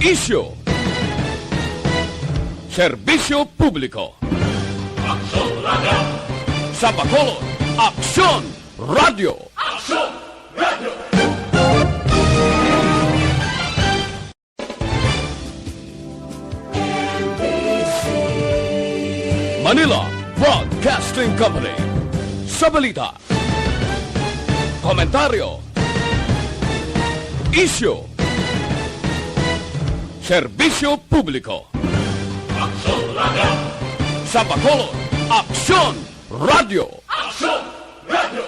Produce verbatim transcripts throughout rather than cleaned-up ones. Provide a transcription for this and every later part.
Isyu. Serbisyo publiko. Aksyon Radio. Sa Bacolod, Aksyon Radio. Aksyon Radio. Manila Broadcasting Company. Sa balita, komentaryo, isyu, serbisyo publiko. Aksyon Radio. Sa Bacolod, Aksyon Radio. Aksyon Radio.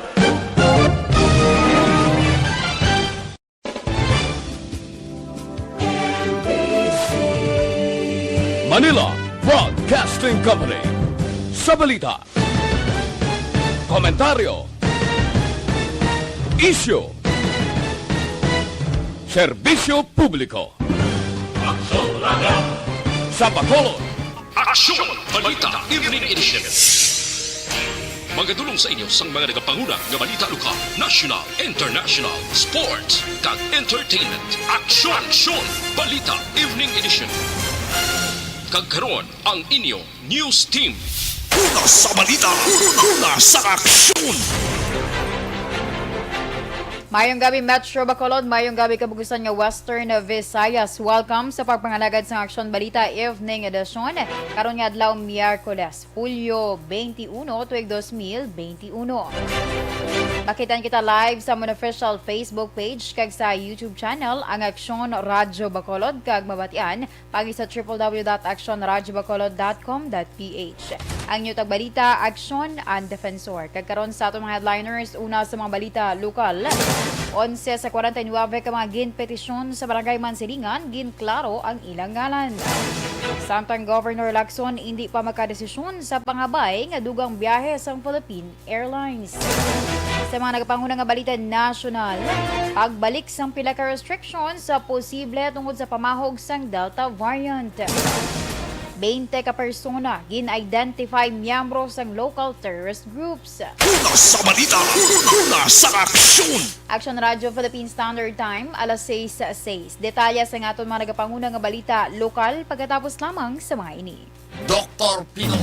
Manila Broadcasting Company. Sa balita, komentaryo, isyu, serbisyo publiko. Aksyon Radio. Sa Bacolod, Aksyon Balita Evening Edition. Magadulong sa inyo sang mga nagapanguna nga balita lokal, national, international, sports, kag entertainment. Aksyon! Aksyon! Balita Evening Edition. Kag karon, ang inyo news team. Una sa balita, una sa aksyon. Mayong gabi, Metro Bacolod. Mayong gabi, kabugusan nga Western Visayas. Welcome sa pagpangalagad sang Aksyon Balita Evening Edition. Karon nga adlaw, Miyerkules, Hulyo twenty-one, tuig dos mil twenty-one. Makitaan kita live sa amon official Facebook page kag sa YouTube channel, ang Aksyon Radyo Bacolod, kag mabatian paagi sa triple W dot aksyon radyo bacolod dot com dot P H. Ang inyo tagbalita, Aksyon, ang Defensor. Kag karon sa aton mga headliners, una sa mga balita lokal. Onse sa kwarenta y nuebe ka mga ginpetisyon sa Barangay Mansilingan, ginklaro ang ilang ngalan. Samtang Governor Lacson indi pa makadesisyon sa pangabay nga dugang biyahe sang Philippine Airlines. Sa mga nagapanguna nga balita nasyonal, pagbalik sang pila ka restrictions sa posible tungod sa pamahog sang Delta variant. Twenty ka persona gin-identify miyembro sang local terrorist groups. Una sa balita, una sa aksyon. Action Radio Philippine Standard Time, alas sais sais. Detalye sa aton mga nagapanguna nga balita lokal pagkatapos lamang sa mga ini. Doktor Pino.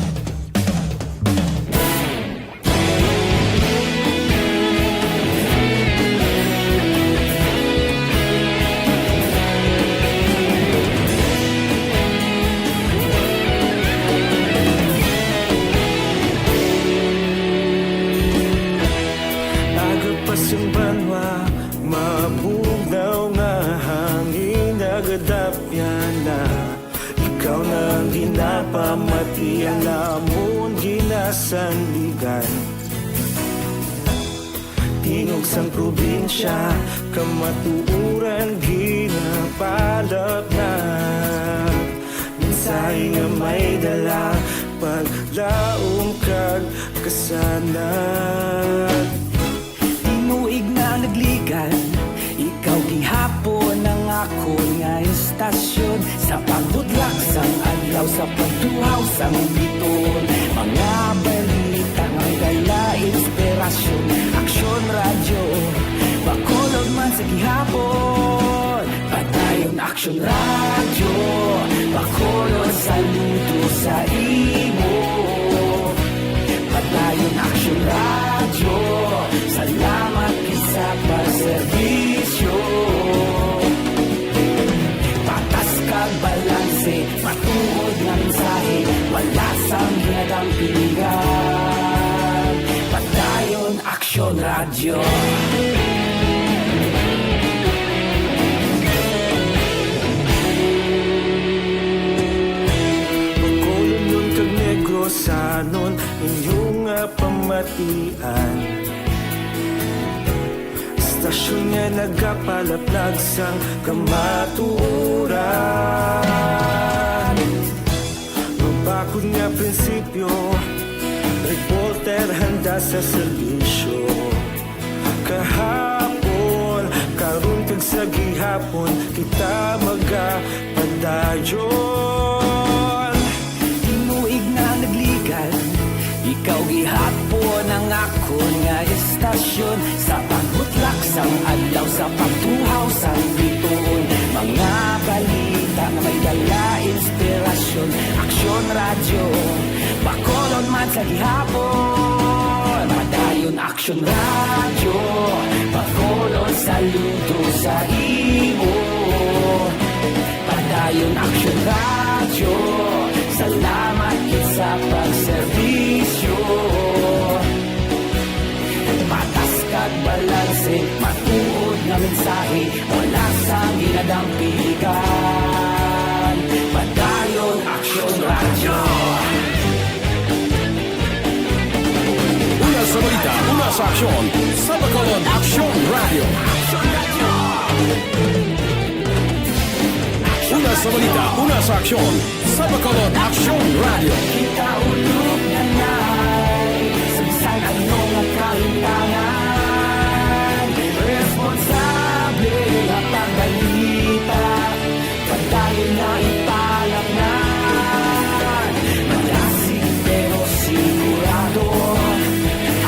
Aga pa sing banwa, mabugnaw nga hangin nagadapyan na. Ikaw na ang ginapamati, ang amon ginasandigan. Tingog sang probinsya, kamatuoran ginapalapnag. Mensahe nga may dala, paglaom kag kasanag. Tinuig na nagligan, ikaw gihapon ang akon nga estasyon. Sa pagbutlak sang adlaw, sa pagtuhaw sang biton, mga balita nga dala inspirasyon. Aksyon Radyo, Bacolod man sa gihapon. Padayon Aksyon Radyo, Bacolod, saludo sa imo. Padayon Aksyon Radyo, salamat gid sa pagserbisyo. Patas kag balanse, matuod nga mensahe, wala sang ginadampingan. Padayon Aksyon Radyo. Bacolodnon kag Negrosanon, inyo nga pamatian. Estasyon nga nagapalaplag sang kamatuoran. Mabakod nga prinsipyo, reporter handa sa serbisyo. Kahapon, karon kag sa gihapon, kita magapadayon. Tinuig na nagligan, ikaw gihapon ang akon nga estasyon. Sa pagbutlak sang adlaw, sa pagtuhaw sang bituon, mga balita May dala inspirasyon, Aksyon Radyo, Bacolod man sa gihapon. Padayon Aksyon Radyo, Bacolod saludo sa imo. Padayon Aksyon Radyo, salamat gid sa pagserbisyo. Patas kag balanse, matuod nga mensahe, wala sang ginadampigan. Padayon Aksyon Radyo. Una sa balita, una sa aksyon, sa Bacolod Aksyon Radyo. Una sa balita, una sa aksyon, sa Bacolod Aksyon Radyo. Kita ulog na nay, sa bisan ano nga kahintangan, responsable nga pagbalita, padayon na ipalapnan. Malasig pero sigurado,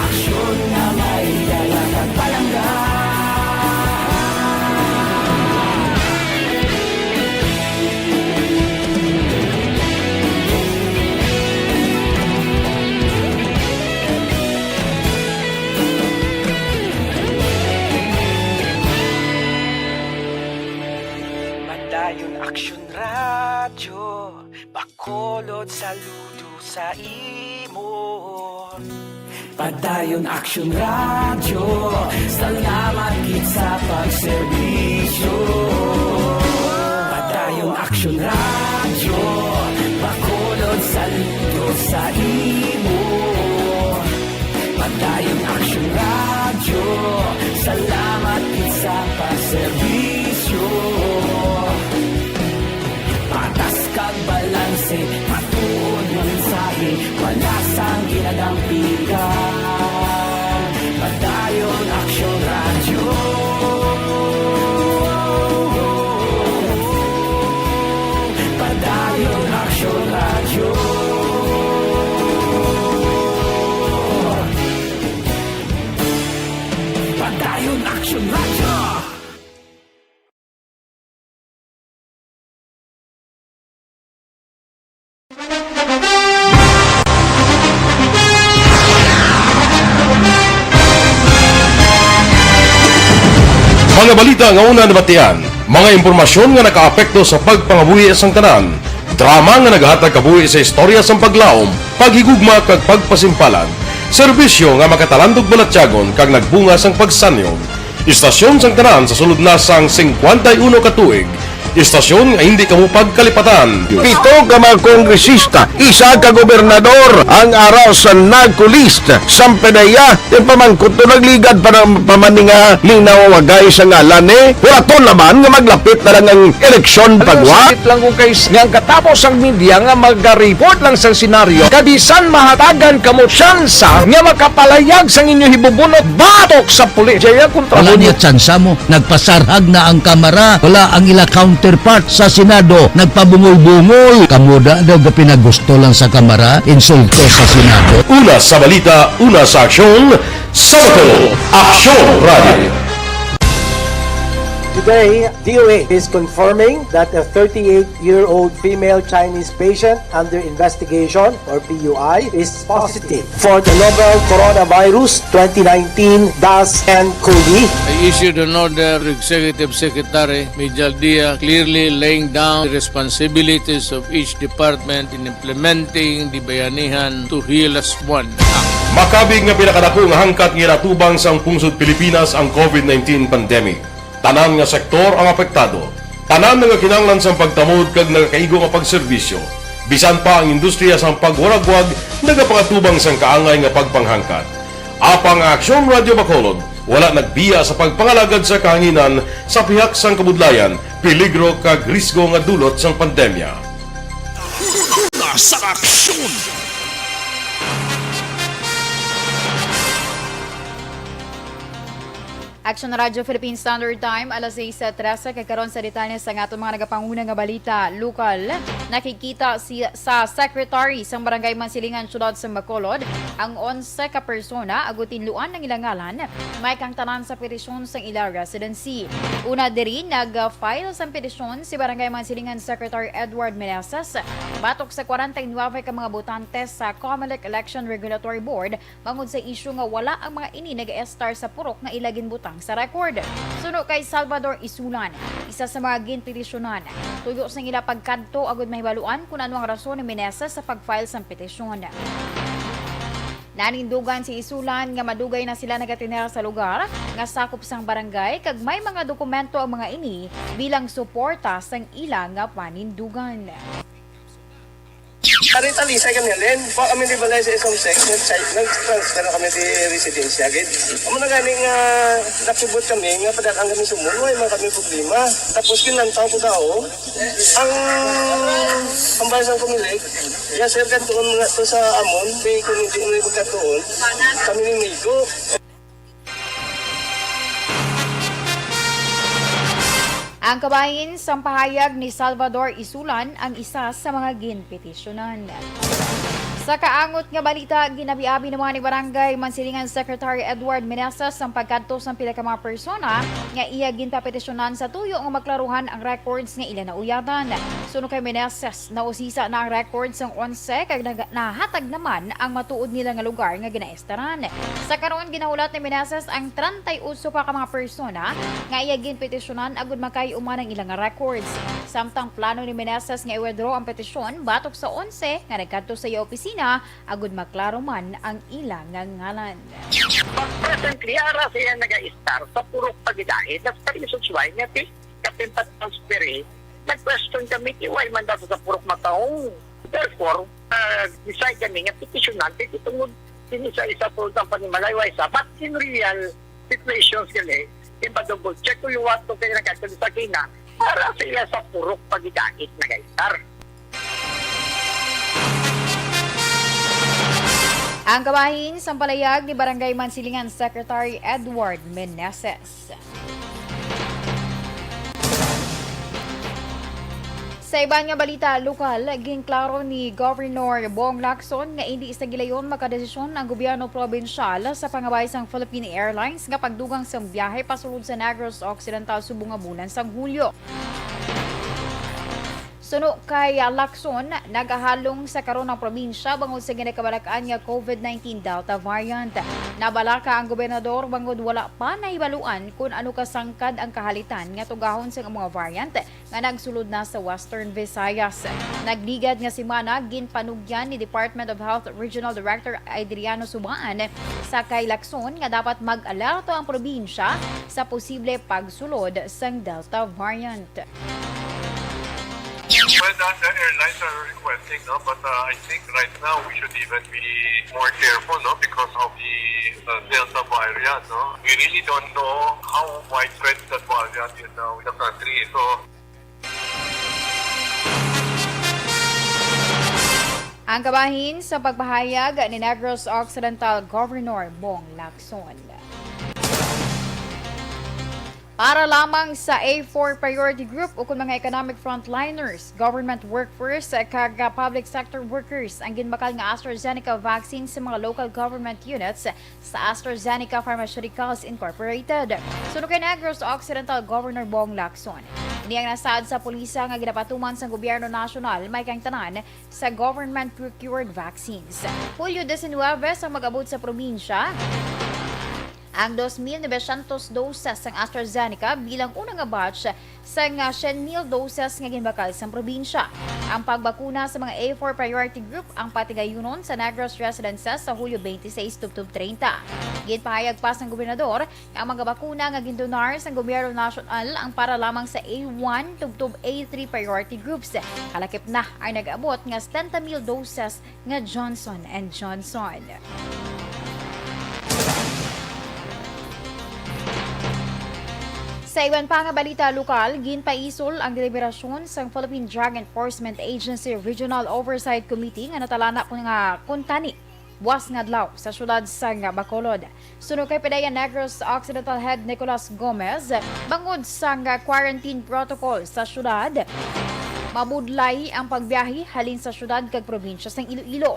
aksyon nga may dala kag palangga. Padayon Aksyon Radyo, Bacolod saludo sa imo. Padayon Aksyon Radyo, salamat gid sa pagserbisyo. Padayon Aksyon Radyo, Bacolod saludo sa imo. Padayon Aksyon Radyo, salamat gid sa pagserbisyo. Patas kag balanse, matuod nga mensahe, wala sang ginadampigan. Padayon Aksyon Radyo. Padayon Aksyon Radyo. Padayon Aksyon Radyo. Mga balita nga una nabatian, mga impormasyon nga nakaapekto sa pagpangabuhi sang tanan, drama nga nagahatag kabuhi sa istorya sang paglaom, paghigugma kag pagpasimpalan, serbisyo nga makatalandog balatyagon kag nagbunga sang pagsanyog. Istasyon sang tanan sa sulod na sang singkwenta y uno ka tuig. Istasyon nga hindi kamo pagkalipatan. Pito ka mga kongresista, isa ka gobernador ang ara sa NAGCO list. Samtang iya, yung pamangkot to nagligad pa ng pamaninga, ning nawawagay sa ngalan ni. Wala to naman nga maglapit na lang ang eleksyon pagwa. Sakit lang kung kay nga ang katapos ang media nga magaripot lang sa senaryo. Kabisan mahatagan kamo tsansa nga makapalayag sang inyo hibubunot batok sa pulis. Jaya kontra Wala mo niya niyo. Tsansa mo. Nagpasarhag na ang Kamara. Wala ang ila counterpart sa Senado. Nagpabungol-bungol. Kamo da daw gapinagusto lang sa Kamara. Insulto sa Senado. Una sa balita, una sa aksyon, sa Bacolod Aksyon Radio. Today, D O A is confirming that a thirty-eight-year-old female Chinese patient under investigation, or P U I, is positive for the novel coronavirus twenty nineteen dash N cov. I issued an order to Executive Secretary Mijal Dia, clearly laying down the responsibilities of each department in implementing the Bayanihan to Heal Us One Act. Makabig nga pinakadako nga hangkat nga ginatubang sang pungsod Pilipinas ang covid nineteen pandemic. Tanan nga sektor ang apektado. Tanan nagakinahanglan sang pagtamod kag nagakaigo nga pagserbisyo. Bisan pa ang industriya sang pagwaragwag nagapangatubang sang kaangay nga pagpanghangkat. Apang ang Aksyon Radyo Bacolod wala nagbiya sa pagpangalagad sa kahanginan sa pihak sang kabudlayan, peligro kag risgo nga dulot sang pandemya. Una sa aksyon. Action Radio Philippine Standard Time, alas sais trese, kag karon sa detalye sa aton mga nagapanguna nga balita lokal. Nakikita si, sa Secretary sang Barangay Mansilingan, Siyudad sang Bacolod, ang onse ka persona, agud tinluan ang ilang ngalan, may kaangtanan sa petisyon sang ila residency. Una diri, nag-file sang petisyon si Barangay Mansilingan Secretary Edward Meneses batok sa kwarenta y nuebe ka mga botante sa Comelec Election Regulatory Board bangod sa isyu nga wala ang mga ini nag-estar sa purok nga ila ginbutang sa record. Suno kay Salvador Isulan, isa sa mga ginpetisyonan, tuyo sang ila pagkadto agud mahibaluan kun ano ang rason ni Meneses sa pag-file sang petisyon. Nanindugan si Isulan nga madugay na sila nagatinera sa lugar nga sakop sang barangay kag may mga dokumento ang mga ini bilang suporta sang ila nga panindugan. Ari talisay kami halin. Wa kami di balay sa isang section, sa nag-transfer na kami di residensya gid. Amo na gani nga nakibot kami nga padaan kami sumul, way man kami problema. Tapos kinantaw ko daw ang ang bahay sang Comelec. Ya sir, kantuon mo na to sa amon, kay kung hindi mo ipagkatuon, kami ni Migo. Ang kabahin sang pahayag ni Salvador Isulan ang isa sa mga ginpetisyonan. Sa kaangot nga balita, ginabi-abi naman ni Barangay Mansilingan Secretary Edward Meneses ang pagkadto sang pila ka mga persona nga iya ginpapetisyonan sa tuyo nga maklaruhan ang records nga ila nauyatan. Suno kay Meneses, nausisa na ang records sang onse kag nag-, nahatag naman ang matuod nila nga lugar nga ginaestaran. Sa karon, ginahulat ni Meneses ang treinta y ocho pa ka mga persona nga iya ginpetisyonan agud makaiuman ang ila nga records. Samtang plano ni Meneses nga i-withdraw ang petisyon batok sa onse nga nagkadto sa iya opisina agud maklaro man ang ila nga ngalan. But presently, ara siya nag-estar sa purok Pagidait. That's the reason why nga ti-, kapin pa transferi, nag-question kami, ti, why man daw sa purok mataong. Therefore, uh, decide kami nga petisyonan, ti, tungod din sa isa po ang panimalayway sa. But in real situations gali, ipa-double check ko yung wato kay nagkatuloy sa kina, para sa iya sa purok Pagidait nag-estar. Ang kabahin sang palayag ni Barangay Mansilingan Secretary Edward Meneses. Sa iban nga balita lokal, ginklaro ni Governor Bong Lacson nga indi sa gilayon makadesisyon ang gobyerno probinsyal sa pangabay sang Philippine Airlines nga pagdugang sang biyahe pasulod sa Negros Occidental subong nga bulan sang Hulyo. Suno kay Lacson, nagahalong sa karon ang probinsya bangod sa ginakabalak-an nga COVID nineteen Delta variant. Nabalaka ang gobernador bangod wala pa nahibaluan kon ano kasangkad ang kahalitan nga tugahon sang mga variant nga nagsulod na sa Western Visayas. Nagligad nga semana, ginpanugyan ni Department of Health Regional Director Adriano Subaan sa kay Lacson nga dapat mag-alerto ang probinsya sa posible pagsulod sang Delta variant. Well, the, the airlines are requesting, no? But, uh, I think right now we should even be more careful, no? Because of the, uh, Delta variant, no? We really don't know how widespread that variant is now in the country. So, Ang kabahin sa pagpahayag ni Negros Occidental Governor Bong Lacson. Para lamang sa A four Priority Group ukon mga economic frontliners, government workforce, kag public sector workers ang ginbakal nga AstraZeneca vaccine sa mga local government units sa AstraZeneca Pharmaceuticals Incorporated. Suno kay Negros Occidental Governor Bong Lacson, ini ang nasaad sa pulisa nga ginapatuman sang gobyerno nasyonal, may kaangtanan sa government-procured vaccines. Hulyo diecinuebe sang mag-abot sa probinsya ang dos mil novecientos doses sang AstraZeneca bilang una nga batch sang, ah, syen mil doses nga ginbakal sang probinsya. Ang pagbakuna sa mga A four priority group ang patigayunon sa Negros residences sa Hulyo twenty-six tubtob treinta. Ginpahayag pa sang gobernador nga ang mga bakuna nga gindonar sang gobyerno nasyonal ang para lamang sa A one tubtob A three priority groups. Kalakip na ang nag-abot nga setenta mil doses nga Johnson and Johnson. Sa iban pa nga balita lokal, ginpaisol ang deliberasyon sang Philippine Drug Enforcement Agency Regional Oversight Committee nga natalana ko nga kuntani Buwas nga adlaw sa siyudad sang Bacolod. Suno kay P D E A Negros Occidental Head Nicolas Gomez, bangod sang quarantine protocol sa siyudad, mabudlay ang pagbiyahe halin sa siyudad kag probinsya sang Iloilo.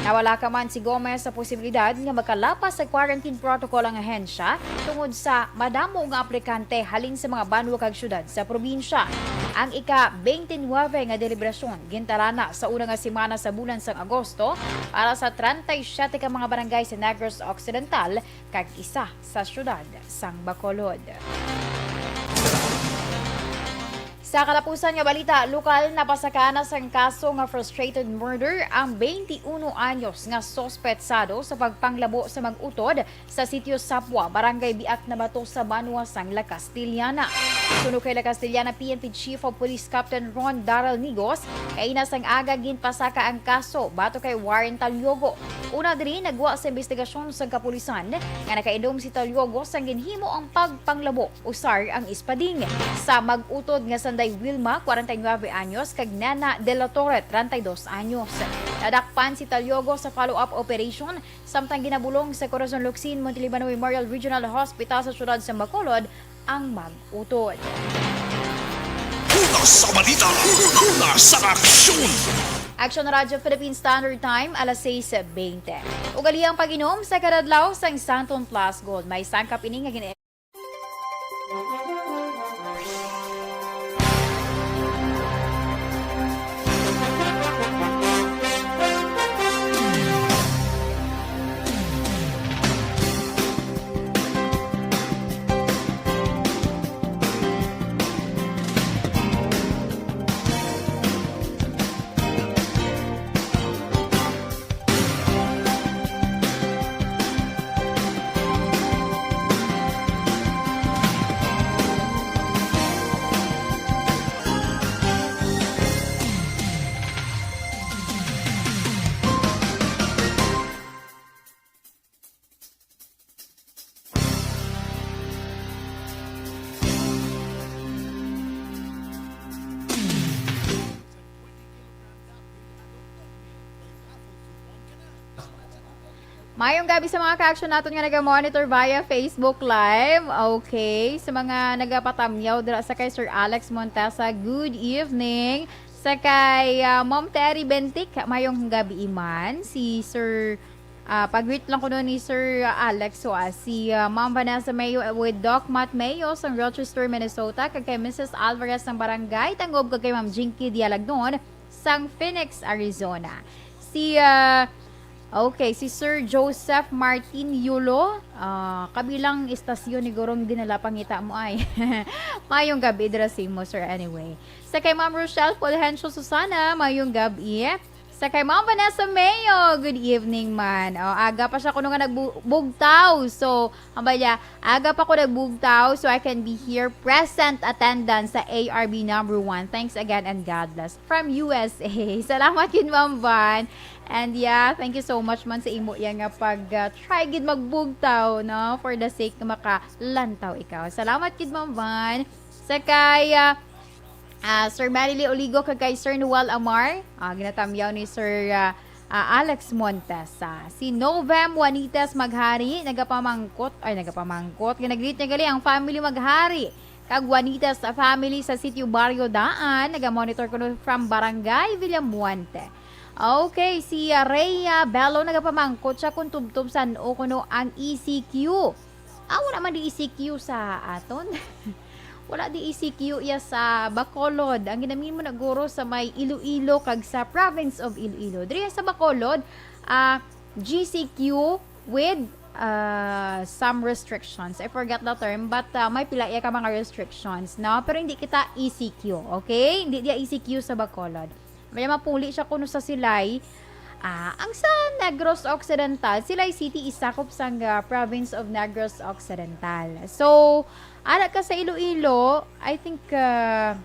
Nawalaka man si Gomez sa posibilidad nga makalapas sa quarantine protocol ang ahensya tungod sa madamo nga aplikante halin sa mga banwa kag siyudad sa probinsya. Ang ika twenty-nine nga deliberasyon gintalana sa una nga semana sa bulan sang Agosto para sa treinta y siete ka mga barangay sa Negros Occidental kag isa sa siyudad sang Bacolod. Sa kalapusan nga balita, lokal, napasaka na sang kaso nga frustrated murder ang twenty-uno anyos nga suspetsado sa pagpanglabo sa mag-utod sa Sitio Sapwa, Barangay Biak na Bato sa banwa sang La Castellana. Suno kay La Castellana P N P Chief of Police Captain Ron Daryl Nigos, kaina sang aga ginpasaka ang kaso batok kay Warren Taliogo. Una diri, nagwa sa investigasyon sang kapulisan nga nakaidom si Taliogo sang ginhimo ang pagpanglabo usar ang espading sa mag-utod nga sanday Wilma, forty-nine anyos, kag Nena de la Torre, treinta y dos anyos. Nadakpan si Taliogo sa follow-up operation samtang ginabulong sa Corazon Locsin Montelibano Memorial Regional Hospital sa siyudad sa Bacolod ang mag-utod. Una sa balita, una sa aksyon. Action Radyo Philippine Standard Time, alas sais bente. Ugaliha ang pag-inom sa kada adlaw sang Santon Plus Gold. May sangkap ini nga gin- Mayong gabi sa mga ka-action naton nga naga-monitor via Facebook Live. Okay, sa mga nagapatamyaw dira sa kay Sir Alex Montesa, good evening. Sa kay, ah, Ma'am Terry Bentic, mayong gabi man. Si Sir, ah, pag-greet lang ko nun ni Sir Alex. So, ah, si, ah, Ma'am Vanessa Mayo with Doc Matt Mayo sang Rochester, Minnesota, kag kay Missus Alvarez sang Barangay Tangob, kag kay Ma'am Jinky Dialagnon sang Phoenix, Arizona. Si, ah, okay, si Sir Joseph Martin Yulo, ah, kabilang istasyon ni Gurong Dinala Pangita mo ay. Mayong gabi dira sa imo, sir, anyway. Sa kay Ma'am Rochelle Fulgencio Susana, mayong gabi. Sa kay Ma'am Vanessa Mayo, good evening man. O, aga pa siya kuno nga nagbugtaw. So, ang balya, aga pa ko nagbugtaw, so I can be here, present attendance sa A R B number one. Thanks again and God bless. From U S A. Salamat yun, Ma'am Van. And yeah, thank you so much man sa imo yan nga pag, ah, try gid magbugtaw, no? For the sake nga makalantaw ikaw. Salamat gid, Ma'am Van. Sa kay, ah, ah, Sir Manny Lee Oligo kag kay Sir Noel Amar, ah, ginatamyaw ni Sir, ah, ah, Alex Montes. Ah, si Novem Juanitas Maghari, nagapamangkot, ay, nagapamangkot. Ginagreet niya gali ang family Maghari kag Juanitas family sa Sitio Barrio Daan. Nagamonitor kuno from Barangay Villamuente. Okay, si, ah, Rhea Bello nagapamangkot siya kung tubtob san-o kuno ang E C Q. Ah, wala man di E C Q sa aton. Wala di E C Q iya sa Bacolod. Ang ginamit mo na guro sa may Iloilo kag sa province of Iloilo. Diri sa Bacolod, ah, G C Q with, ah, some restrictions. I forgot the term, but, ah, may pila iya ka mga restrictions, no? Pero hindi kita E C Q, okay? Hindi dia E C Q sa Bacolod. May mapuli siya kuno sa silay. Ah, ang sa Negros Occidental, Silay City isakop sang, ah, province of Negros Occidental. So, ara ka sa Iloilo, I think, ah,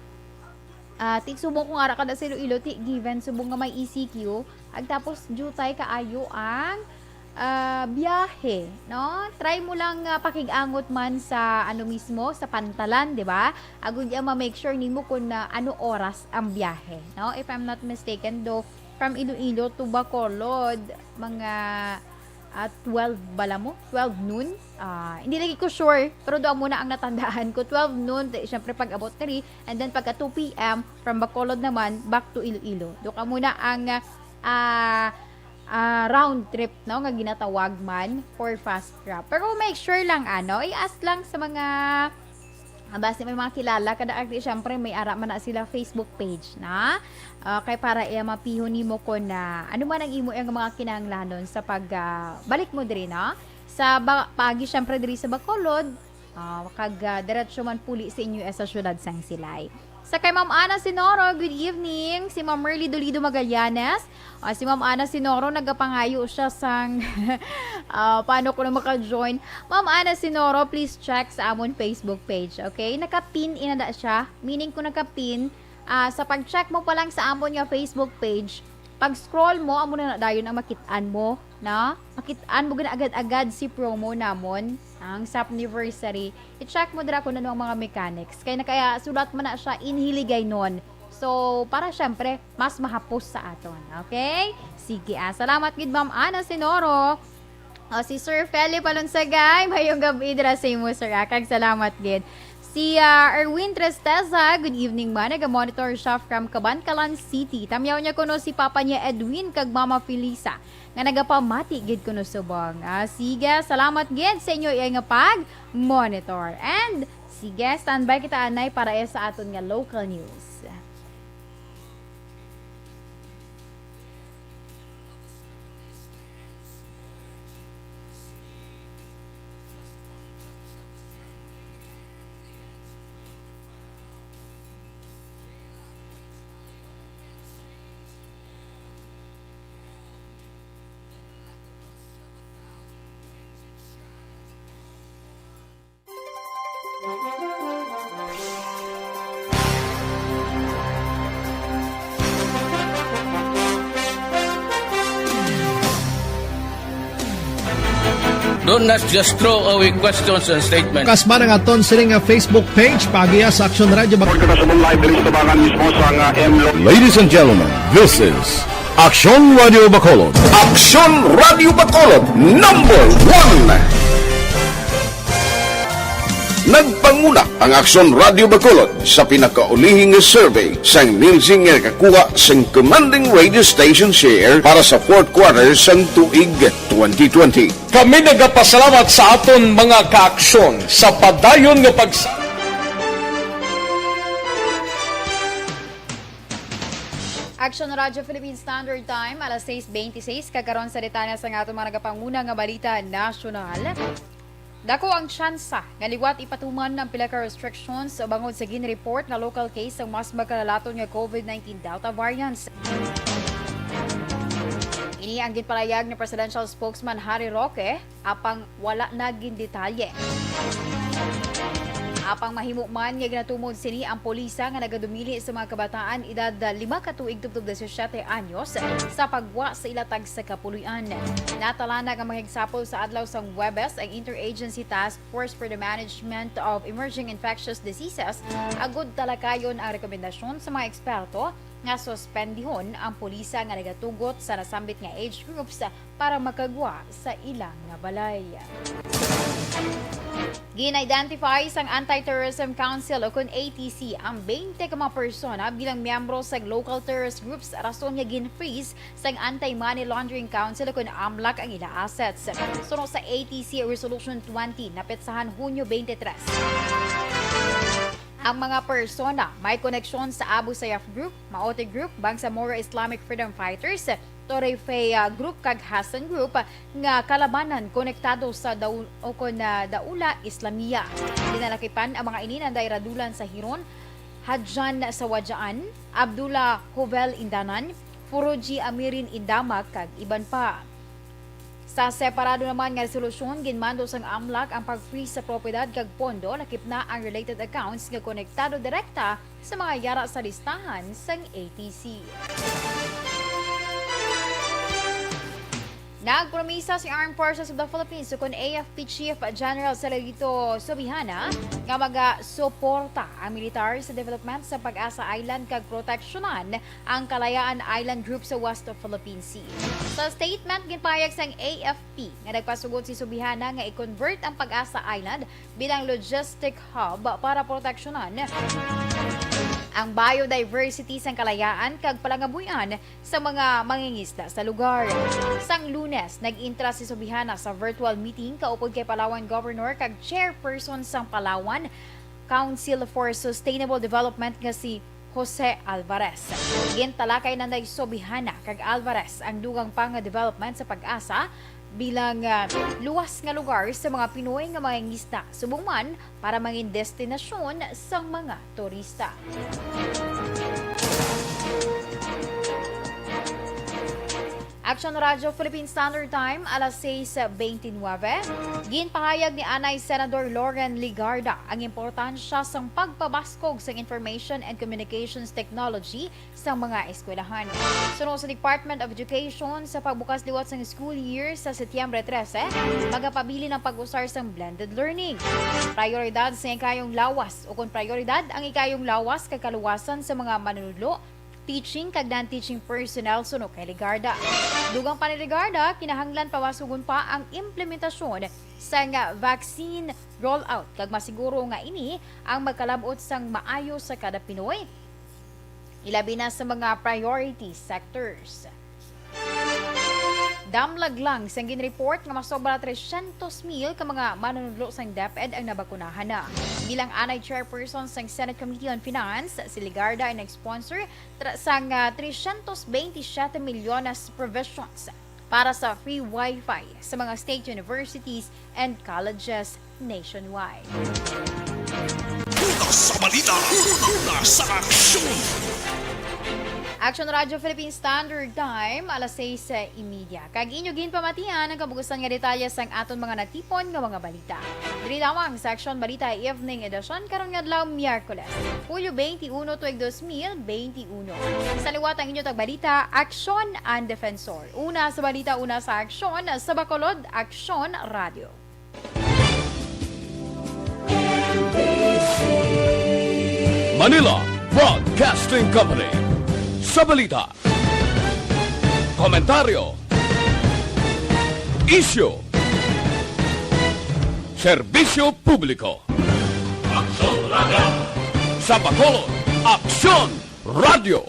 ah, ti-, subong kung ara ka na sa Iloilo, ti given, subong nga may E C Q, ag tapos jutay kaayo ang, ah, biyahe, no? Try mo lang, ah, pakig-angot man sa ano mismo, sa pantalan, di ba? Agud iya ma-make sure nimo kung, ah, ano oras ang biyahe, no? If I'm not mistaken, though, from Iloilo to Bacolod, mga, ah, twelve bala mo? Twelve noon? Ah, hindi lagi ko sure, pero doon muna ang natandaan ko. Twelve noon, di, syempre pag-abot diri, and then pagka two P M, from Bacolod naman, back to Iloilo. Doon ka muna ang, ah, ah, round trip, no, nga ginatawag man for fast grab. Pero make sure lang, ano, i-ask lang sa mga, ah, basi may mga kilala ka na, di, syempre, may ara man na sila Facebook page na. Ah, kay para, eh, mapihon nimo ko na ano man ang imo ang mga kinahanglanon sa pag, ah, balik mo diri, no? Sa ba-, paagi, syempre, diri sa Bacolod, ah, kag, ah, diretso man puli sa inyo, eh, sa siyudad sang Silay. Sa kay Ma'am Ana Sinoro, good evening. Si Ma'am Merly Dolido Magallanes. Ah, si Ma'am Ana Sinoro, nagapangayo siya sang, ah, paano ko na maka-join. Ma'am Ana Sinoro, please check sa amon Facebook page, okay? Naka-pin inada siya. Meaning, kung naka-pin, ah, sa pag-check mo pa lang sa amon nga Facebook page, pag-scroll mo, amo na na dayon ang makit-an mo, no? Makit-an mo gani agad-agad si promo namon, ang Sapniversary. I-check mo dira kung ano ang mga mechanics. Kay nakaya sulat man na siya in Hiligaynon. So, para syempre, mas mahapos sa aton. Okay? Sige, ah. Salamat gid, Ma'am Ana Sinoro. O, si Sir Feli Palonsagay, mayong gab-i dira sa imo, sir, ah. Kag salamat gid. Si, ah, Erwin Tristeza, good evening, ma. Naga-monitor siya from Kabankalan City. Tamyaw niya kuno si Papa niya, Edwin, kag Mama Felisa, nga nagapamati gid kuno subong. Ah, sige, salamat gid sa inyo iya nga pag-monitor. And, sige, standby kita, anay, para, eh, sa aton nga local news. Don't, not just throw away questions and statements. Kasman ang aton sini nga Facebook page, paagiha sa Aksyon Radyo Bac- Report kita sa live diri sa tabangan mismo sa nga M Lo- Ladies and gentlemen, this is Aksyon Radio Bacolod. Aksyon Radio Bacolod, number one. Nagpanguna ang Aksyon Radio Bacolod sa pinakaulihing nga survey sang Nielsen nga nakakuha sang commanding radio station share para sa fourth quarter sang tuig twenty twenty. Kami nagapasalamat sa aton mga kaaksyon sa padayon nga pagsa- Aksyon Radyo Philippine Standard Time, alas sais beintiseis, kag karon sa detalye sa aton mga nagapanguna nga balita nasyonal. Dako ang tsansa nga liwat ipatuman ang pila ka restrictions bangod sa ginreport nga local case sang mas magkalalaton nga COVID nineteen Delta variant. Ini ang ginpalahayag ni Presidential Spokesman Harry Roque, apang wala na gindetalye. Apang mahimo man nga ginatumod sini ang polisa nga nagadumili sa mga kabataan edad lima ka tuig tubtob disisiete anyos sa paggwa sa ila tagsa ka puloy-an. Natalana nga mga eksapol sa adlaw sang Huwebes ang Interagency Task Force for the Management of Emerging Infectious Diseases agud talakayon ang rekomendasyon sa mga eksperto nga suspendihon ang polisa nga nagatugot sa nasambit nga age groups para makagwa sa ila nga balay. Gin-identify sang Anti-Terrorism Council o kon A T C ang twenty ka mga persona bilang miyembro sa local terrorist groups, rason nga gin-freeze sang Anti-Money Laundering Council o kon amlac ang ila assets. Suno sa A T C Resolution twenty, napetsahan Hunyo twenty-three, ang mga persona may koneksyon sa Abu Sayyaf Group, Maote Group, Bangsamoro Islamic Freedom Fighters, Torefeya Group kag Hassan Group nga kalabanan konektado sa Daul-, o kon, ah, Daula Islamia. Ginalakipan ang mga ini nanday Radulan sa Hiron, Hadjan sa Wajaan, Abdullah Hovel Indanan, Furuji Amirin Indamag, kag iban pa. Sa separado naman nga resolusyon, ginmando sang amlac ang pag-freeze sa propiedad kag pondo, lakip na ang related accounts nga konektado direkta sa mga yara sa listahan sang A T C. Nagpromisa si Armed Forces of the Philippines ukon A F P Chief General Celito Subihana nga magasuporta ang militar sa development sa Pag-asa Island kag proteksyonan ang Kalayaan Island Group sa West Philippine Sea. Sa statement, ginpahayag sang A F P nga nagpasugot si Subihana nga i-convert ang Pag-asa Island bilang logistic hub para proteksyonan ang biodiversity sang kalayaan kag palangabuhian sa mga mangingisda sa lugar. Sang Lunes, nag-intra si Subihana sa virtual meeting kaupod kay Palawan Governor kag Chairperson sang Palawan Council for Sustainable Development nga si Jose Alvarez. Gintalakay nanday Subihana kag Alvarez ang dugang pa nga development sa Pag-asa bilang, ah, luwas nga lugar sa mga Pinoy nga mangingisda, subong man para mangin destinasyon sang mga turista. Action Radio Philippine Standard Time, alas sais beintinuebe. Ginpahayag ni anay Senador Loren Legarda ang importansya sang pagpabaskog sang information and communications technology sa mga eskwelahan. Suno sa Department of Education, sa pagbukas liwat sang school year sa Setyembre trese, magapabilin ang pag-usar sang blended learning. Prioridad sa ikayong lawas, ukon prioridad ang ikayong lawas kag kaluwasan sa mga manunudlo, teaching kag non-teaching personnel, suno kay Legarda. Dugang pa ni Legarda, kinahanglan pabasugon pa ang implementasyon sang vaccine rollout kag masiguro nga ini ang magkalab-ot sang maayo sa kada Pinoy, ilabi na sa mga priority sectors. Damlag lang sang ginreport nga masobra tresyentos mil ka mga manunudlo sang DepEd ang nabakunahan na. Bilang anay chairperson sang Senate Committee on Finance, si Legarda ang nag-sponsor tra-, sang, ah, tresyentos beintisyete milyones provisions para sa free wifi sa mga state universities and colleges nationwide. Una sa balita, una sa aksyon. Action Radio Philippine Standard Time, alas sais y media. Kag inyo ginpamatian ang kabugusan nga detalye sang aton mga natipon nga mga balita. Diri lamang sa Action Balita Evening Edition karon nga adlaw, Miyerkules, Hulyo twenty-one, tuig dos mil twenty-one. Sa liwat ang inyo tagbalita, Action and Defensor. Una sa balita, una sa aksyon, sa Bacolod, Aksyon Radio. Manila Broadcasting Company. Sa balita, komentaryo, isyu, serbisyo publiko. Aksyon Radio. Sa Bacolod, Aksyon Radio.